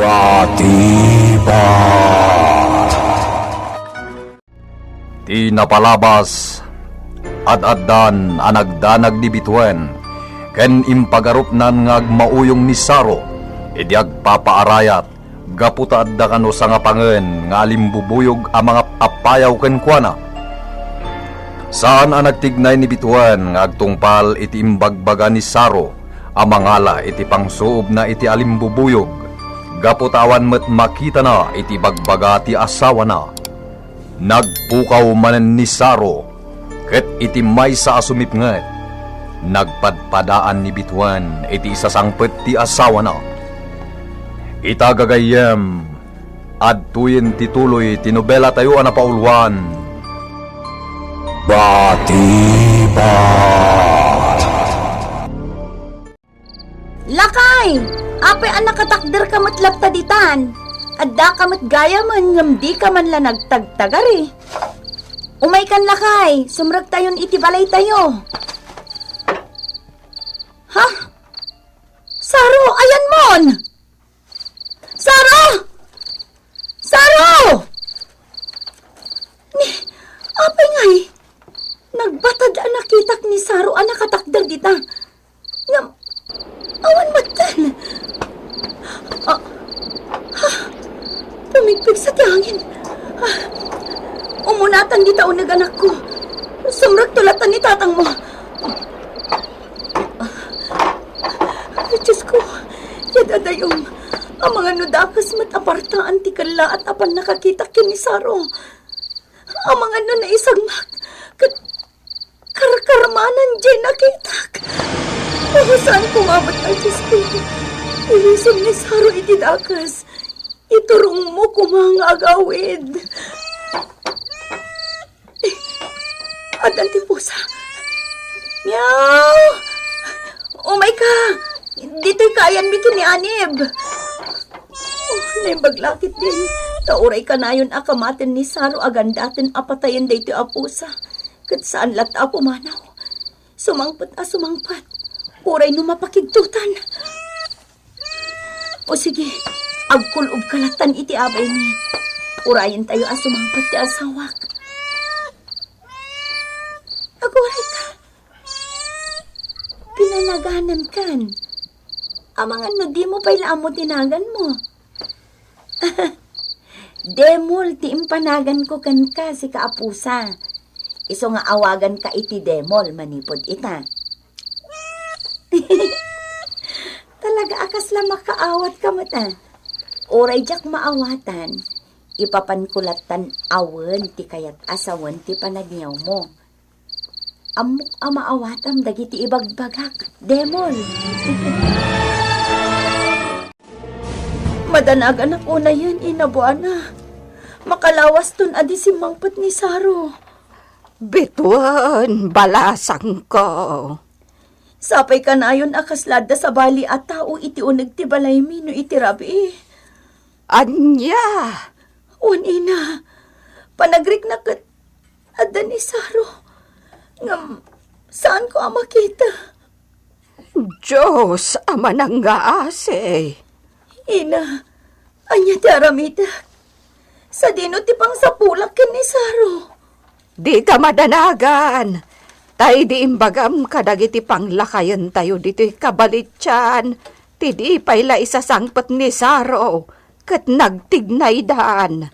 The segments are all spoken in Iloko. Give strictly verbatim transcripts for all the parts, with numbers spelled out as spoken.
Batibag. Ti napalabas, ad-addan a nagdanag ni Bituen ken impagarupnan nga agmauyong ni Saro idi agpapaarayat gapu ta adda kano sangapangen nga alimbubuyog a mangap-appayaw kenkuana. Saan a nagtignay ni Bituen nga agtungpal iti imbagbaga ni Saro a mangala iti pangsuobna iti alimbubuyog gapu ta awan met makitana iti bagbaga ti asawana. Nagpukaw manen ni Saro, ket iti maysa a sumipnget, nagpadpadaan ni Bituen iti isasangpet ti asawana. Ita gagayyem, adtoyen ti tuloy ti nobelatayo a napauluan. Batibag. Lakay! Apay a nakatakderka met latta ditan? Addaka met gayamen ngem dika man la nagtagtagari. Umaykan, lakay, sumrektayon iti balaytayo. Ha? Saro, ayanmon! Saro! Saro! Ni, apay ngay? Nagbatad a nakitak ni Saro a nakatakder dita. Ngem, awan metten. Ah, ha? Pumigpigsa ti angin. Ah, umunatan dita uneg, anakko. Sumrekto latta ni tatangmo. Ay, Diyos ko, yadadayom. Amangan no dakes met a partaan ti kellaat a pannakakitak ken ni Saro. Amangan no naisagmak ket karkarmanan diay nakitak. Pahusaanko nga met, ay, Diyos ko. Ilisem ni Saro iti dakes. Iturongmo koma nga agawid. Addan ti pusa. Miau! Umayka! Ditoy kayanmi ken ni Anib. Oh, naimbag la ketdin. Ta uray kanayon a kamaten ni Saro a gandaten a patayen daytoy a pusa. Ket saan latta a pumanaw. Sumangpet a sumangpet. Uray no mapakigtotan. O sige, agkul-obka lattan iti abaymi. Urayentayo a sumangpet ti asawak. Aguray ka. Pinanaganankan. Amangan no dimo pay la ammo ti naganmo. Demol ti impanaganko kenka, sika a pusa. Isu nga awaganka iti Demol manipud ita. Talaga a kasla makaawatka met a. Uray diak maawatan, ipapanko lattan awen ti kayat a sawen ti panagniawmo. Ammok a maawatam dagiti ibagbagak, Demol. Madanaganak unayen, Ina Buana. Makalawaston a di simmangpet ni Saro. Bituen, balasangko. Sapay kanayon a kasla adda sabali a tao iti uneg ti balaymi no iti rabii. Ania? Wen, Ina, panagriknak ket adda ni Saro. Ngem, saanko a makita. Dios a manangngaasi. Ina, ania ti aramidek? Sadino ti pangsapulak ken ni Saro? Dika madanagan, ta idi imbagam kadagiti panglakayentayo ditoy kabalitian, ti di pay la isasangpet ni Saro ket nagtignaydan.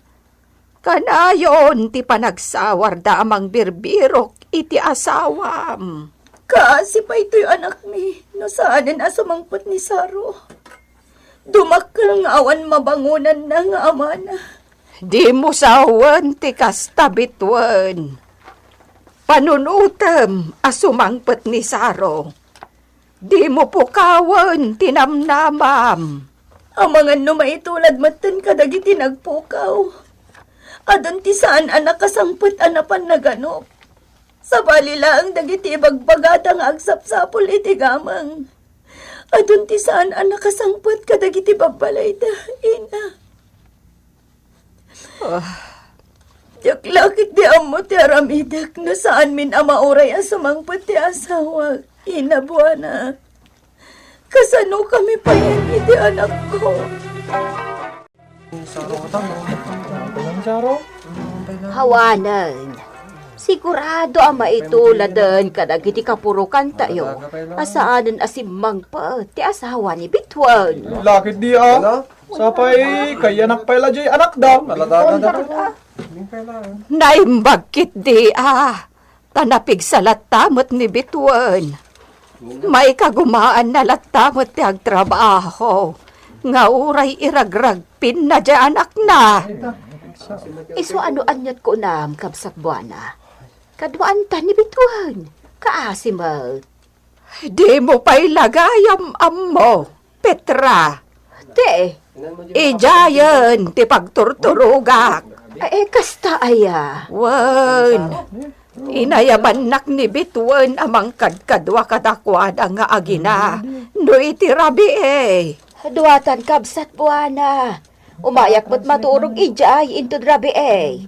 Kanayon ti panagsawarda a mangbirbirok iti asawam. Kaasi paytoy, anakmi, no saanen a sumangpet ni Saro. Dumakkel nga awan mabangonanna nga amana. Dimo sawen ti kasta, bituen. Panunotem a sumangpet ni Saro. Dimo pukawen ti namnamam. Amangan no maitulad metten kadagiti nagpukaw. Adun ti saan a nakasangpet a napan naganup. Sabali laeng dagiti ibagbagada nga agsapsapul iti gameng. Adun ti saan a nakasangpet kadagiti babbalayda, Ina. Ah. Diak la ketdi ammo ti aramidek no saanmin a mauray a sumangpet ti asawak, Ina Buana. Kasanokami payen iti anakko? Awanen, sigurado a maituladen kadagiti kapurokantayo a saanen a simmangpet ti asawa ni Bituen. Lakit di, a. Sapay, kayanak pay la jay anakda. Naimbag ketdi, a. Ta napigsa latta met ni Bituen. Maikagumaanna latta met ti agtrabaho nga uray iragragpinna ti anakna. Isu a no aniat kunam, kabsat Buana? Kaduaanta ni Bituen. Kaasi met. Dimo pay la gayam ammo, Petra. Te, idiayen ti pagturturogak. Ay, kasta aya. Wen, inayabannak ni Bituen a mangkadkadua kadakuada nga agina no iti rabii. Duatan, kabsat Buana. Umayak met maturog idiay inton rabii.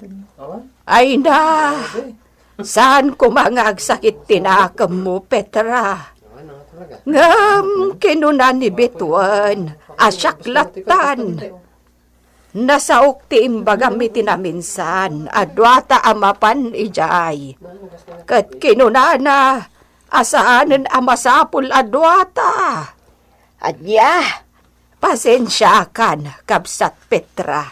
Ay na, saan koma nga agsakit ti nakemmo, Petra. Ngem kinuna ni Bituen a siak lattan. Nasaok ti imbagam iti naminsan a duata a mapan idiay. Ket kinunana a saanen a masapul a duata. Ania? Pasensiakan, kabsat Petra.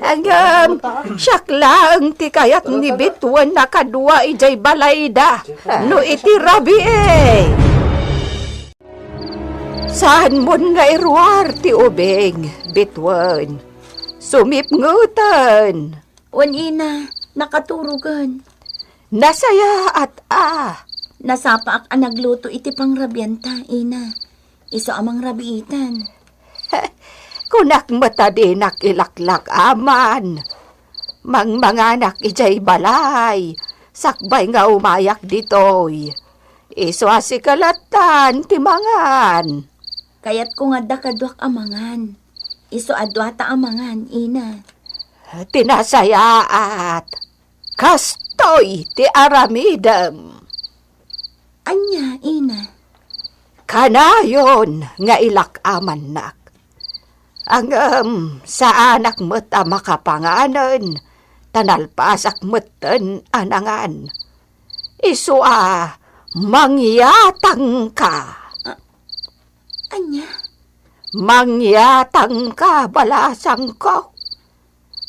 Ngem, siak laeng ti kayat ni Bituen a kadua idiay balayda no iti rabii. Saanmon nga iruar ti ubing, Bituen. Sumipngeten. Wen, ina, nakaturogen. Nasayaat a. Nasapaak a nagluto iti pangrabianta, ina. Isu a mangrabiitan. Kunak met a dinak ilaklak-aman. Mangmanganak idiay balay, sakbay nga umayak ditoy. Isu a sika lattan ti mangan. Kayatko nga adda kaduak a mangan. Isu a duata a mangan, ina. Ti nasayaat, kastoy ti aramidem. Ania, ina? Kanayon nga ilak-amannak. Ngem, saanak met a makapanganen, ta nalpasak metten a nangan. Isu a mangyatangka. A-, ania? Mangyatangka, balasangko.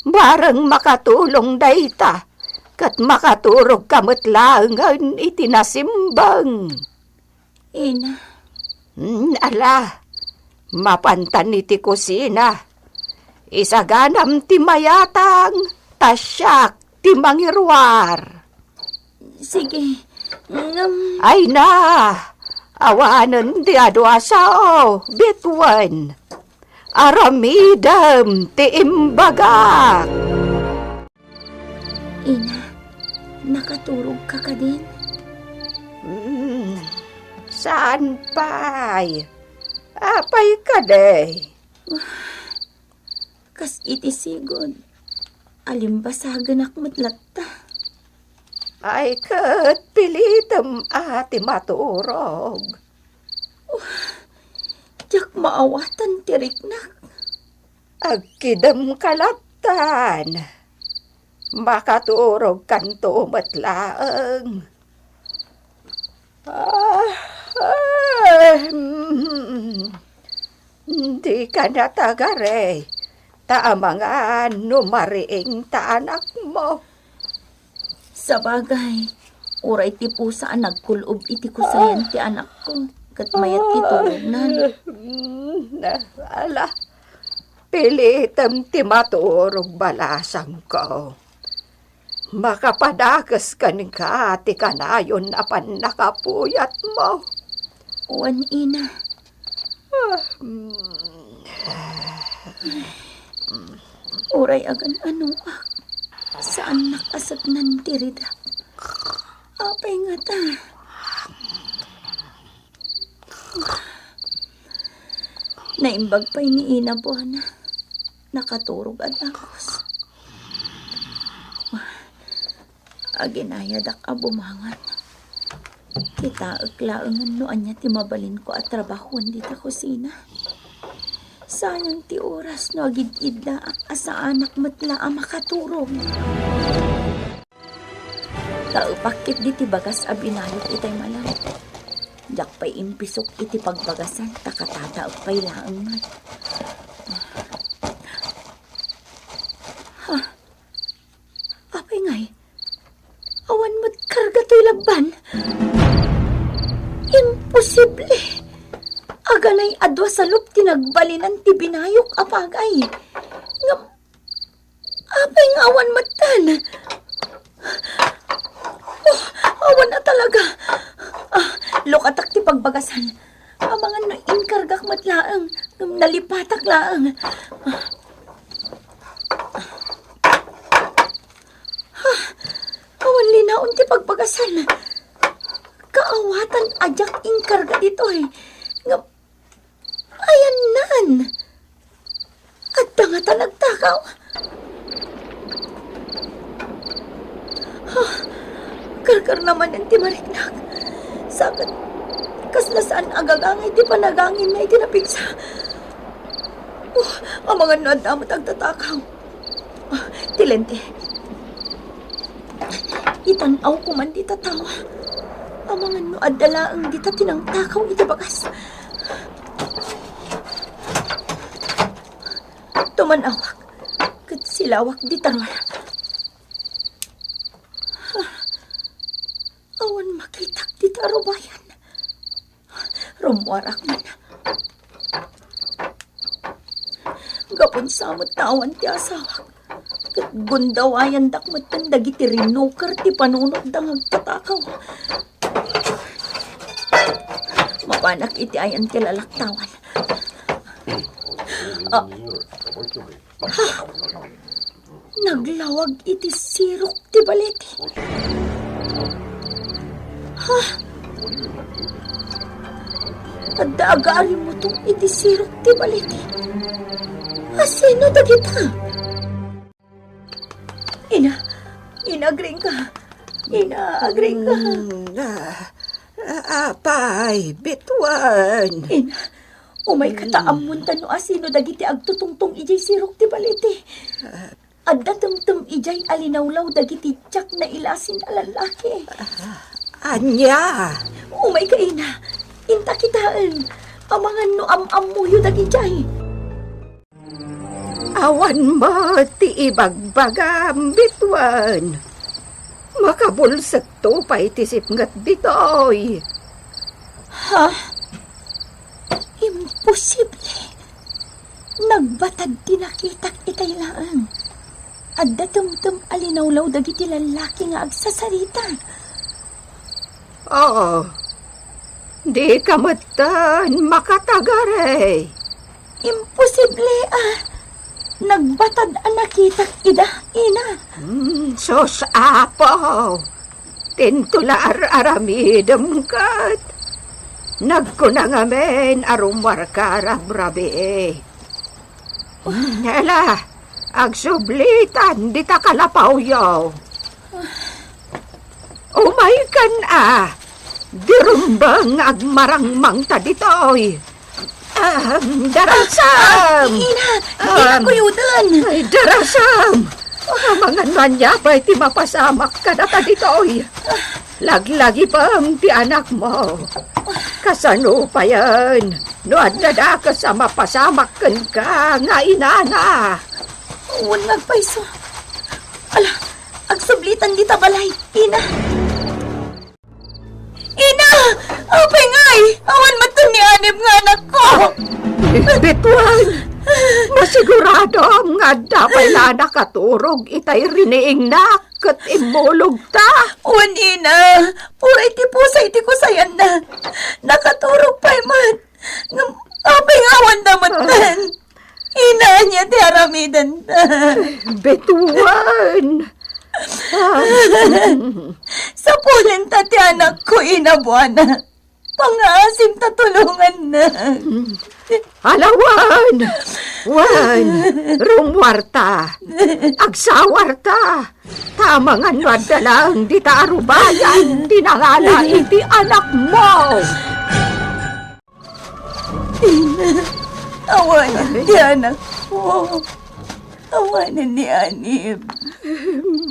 Bareng makatulong dayta, ket makaturogka met laengen iti nasimbeng. Ina. Hmm, ala, mapantan iti kusina. Isaganam ti mayatang, ta siak ti mangiruar. Sige, ngem... Ay na, awanen ti adu a sao, Bituen. Aramidem ti imbagak. Ina, nakaturogka kadin? Mm, saan pay? Apay kadi? Kas iti sigud, alimbasagenak met latta. Ay, ket pilitem a ti maturog. Oh, diak maawatan ti riknak. Agkidemka lattan. Makaturogkanto met laeng. Ah, ah, mm. Dika natagari, ta amangan no mariing ta anakmo. Sabagay, uray ti pusa a nagkul-ob iti kusayan ti anakko, ket mayat ti turognan. Mm, ala, pilitem ti maturog, balasangko. Makapadakes kenka ti kanayon a pannakapuyatmo. Wen, ina. Ah, mm. Uray agan-anoak, saannak a seknan ti ridak. Apay ngata? Naimbag pay ni Ina Buana. Nakaturog a dagus. Aginayadak a bumangon. Kitaek laengen no ania ti mabalinko a trabahoen dita kusina. Sayang ti oras no agid-idlaak a saanak met la a makaturog. Taepak ketdi ti bagas a binayok itay malam. Diak pay impisok iti pagbagasan ta katataep pay laeng met. Ha? Apay ngay? Awan met karga toy labban? Imposible! Aganay a dua salup ti nagbalinan ti binayok a pagay. Ngem, apay nga awan metten? Oh, awan a talaga. Ah, lukatak ti pagbagasan. Amangan no inkargak met laeng, ngem nalipatak laeng. Ha? Awan linaon ti pagbagasan. Kaawatan a diak inkarga ditoy. Ngem, ayannan. Adda ngata nagtakaw? Ha? Karkarna manen ti mariknak. Sa ket, kasla saan a gagangay ti panaganginna iti napigsa. Oh, amangan no adda met agtatakaw. Ah, ti lente. Itan-awko man dita tawa. Amangan no adda laeng dita ti nangtakaw iti bagas. Tuman-awak ket silawak dita ruar. Ah, awan makitak dita arubayan. Rummuarak man. Gapu sa met ta awan ti asawak, ket gundawayandak metten dagiti rinuker ti panunotda nga agtatakaw. Mapanak iti ayan ti lalaktawan. Ah. Naglawag iti sirok ti balete. Ha? Adda agarimutong iti sirok ti balete. Asino dagita? Ina, ina, agriingka. Ina, agriingka. Mm, ah, ah, apay, bituen. Ina, umayka ta ammonta no asino dagiti agtutungtong idiay sirok ti balete. Ah, Adda temtem idiay a linawlaw dagiti diak nailasin a lallaki. Ah, ania? Umayka, ina. Inta kitaen. Amangan no am-ammoyo dagidiay. Awan met ti ibagbagam, bituen. Makabulsekto pay ti sipnget ditoy. Ha? Imposible! Nagbatad ti nakitak itay laeng. Adda temtem a linawlaw dagiti lallaki nga agsasarita. Oo. Dika metten makatagari. Imposible a. Nagbatad a nakitak ida, ina. Hmm, sus, Apo. Tinto la ar-aramidem ket. Nagkuna ngamin a rummuarka rabrabii. Hmm, ala, agsublitan dita kalapawyo. Umaykan a, di rumbeng nga agmarangmangta ditoy. Ah, darasam! Ah, ina, ina, um, kuyoden! Ay, darasam! Amangan no ania pay ti mapasamak kadata ditoy. Laglagipem ti anakmo. Kasano payen no adda dakes a mapasamak kenka nga inana? Wen nga agpayso. Ala, agsublitan dita balay, ina. Ina! Apay ngay! Awan metten ni Anib nga anakko! Bituen! Masiguradom nga adda pay la nakaturog itay riniingnak ket immulogta. Wen, ina! Uray ti pusoy ti kusayanna. Nakaturog pay met. Ngem apay nga awan da metten? Ina, ania ti aramidenta? Bituen! Ah. Sapulenta ti anakko, ina Buana. Pangaasim ta tulonganna. Ala wen! Wen! Rummuarta! Agsawarta! Ta amangan no adda laeng dita arubayan ti nangala iti anakmo! Ina, Awanen ti anakko. Awanen ni Anib.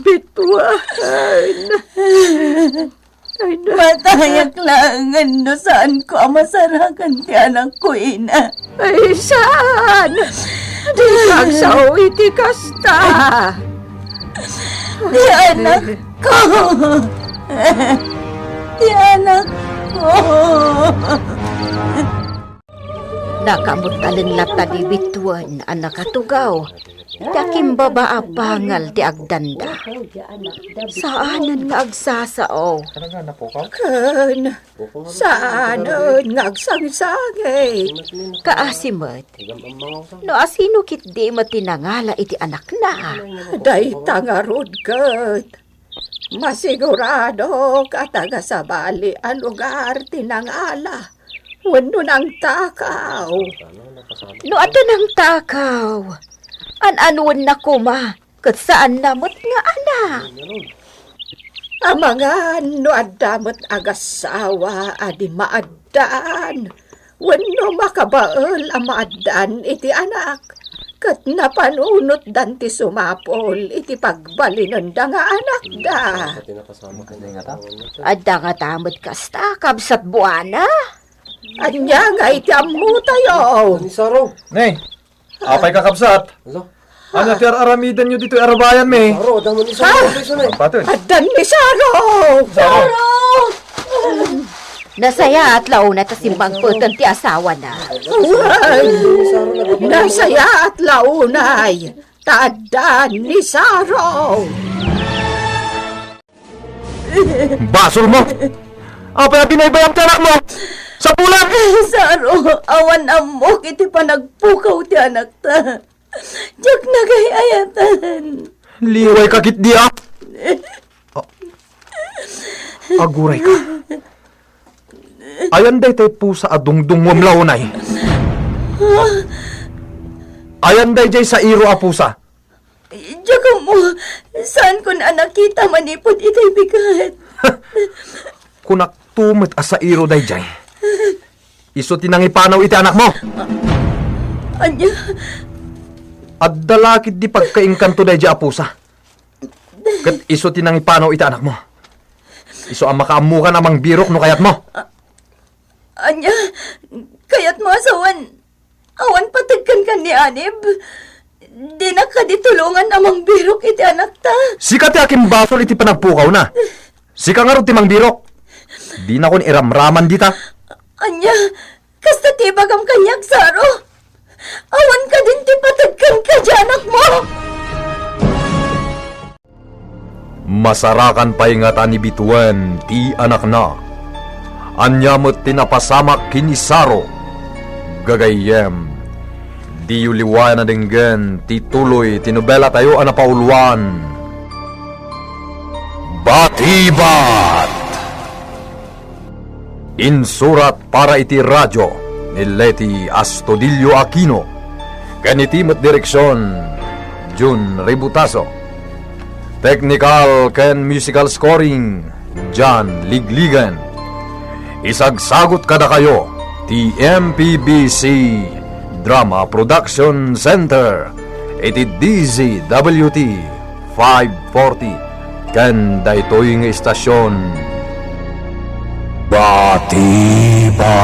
Bituan. Ay, na. Matayak laengen no saanko a masarakan ti anakko, ina. Ay, saan? Dika agsao iti kasta. Ti anakko. Ti anakko. Nakabutalin latta ni Bituan a nakatugaw iti akimbaba a pangal ti agdanda. Saanen nga agsasao. Ken saanen nga agsangsangit. Kaasi met, no asino ketdi met ti nangala iti anakna? Dayta ngarud ket. Masiguradok a taga-sabali a lugar ti nangala wenno nangtakaw. No adda nangtakaw, an-anuenna koma ket saanna met nga anak. Amangan no adda met agassawa a di maaddaan wenno makabael a maaddaan iti anak, ket napanunotdan ti sumapul iti pagbalinenda nga anakda. Adda ngata met kasta, kabsat Buana? Ania nga iti ammotayo? Ni Saro. Nay, apay, kakabsat? Alo? Ania ti ar-aramidenyo ditoy arabayanmi? Saro, adda man ni Saro. Ha? Patod. Addan ni Saro! Saro! Nasayaat la unay ta simmangpeten ti asawana. Wen, nasayaat la unay ta addan ni Saro. Basolmo! Apay a binaybayam ti anakmo? Sapulam! Saro, awan ammok iti panagpukaw ti anakta. Diak nagay-ayatan. Liwayka ketdi, a? A-, aguray ka. Ayan daytay pusa a dungdungngom la unay? Ayan dayjay sairo a pusa? Diak ammo, saankon a nakita manipud itay bigat. Kunak to met a sairo dayjay. Isu ti nangipanaw iti anakmo. Ania? Adda la ketdi pagkainkanto dayjay a pusa. Ket isu ti nangipanaw iti anakmo. Isu a makaammokan a mangbirok no kayatmo. A-, ania? Kayatmo a sawen? Awan pateg kenka ni Anib? Dinak kadi tulongan a mangbirok iti anakta? Sika ti akimbasol iti panagpukawna. Sika ngarud ti mangbirok. Dinakon iramraman dita. Ania? Kasta ti ibagam kaniak, Saro? Awan kadin ti pateg kenka ti anakmo? Masarakan pay ngata ni Bituan ti anakna. Ania met ti napasamak ken ni Saro? Gagayyem, diyo liwayan a denggen ti tuloy ti nobelatayo a napauluan, Batibat! Insurat para iti radio ni Leti Astudillo Aquino, ken iti met direksion, Jun Ributaso. Technical ken musical scoring, John Ligligan. Isagsagut kadakayo ti M P B C Drama Production Center iti D Z W T five forty, ken daytoy nga istasion, Batiba.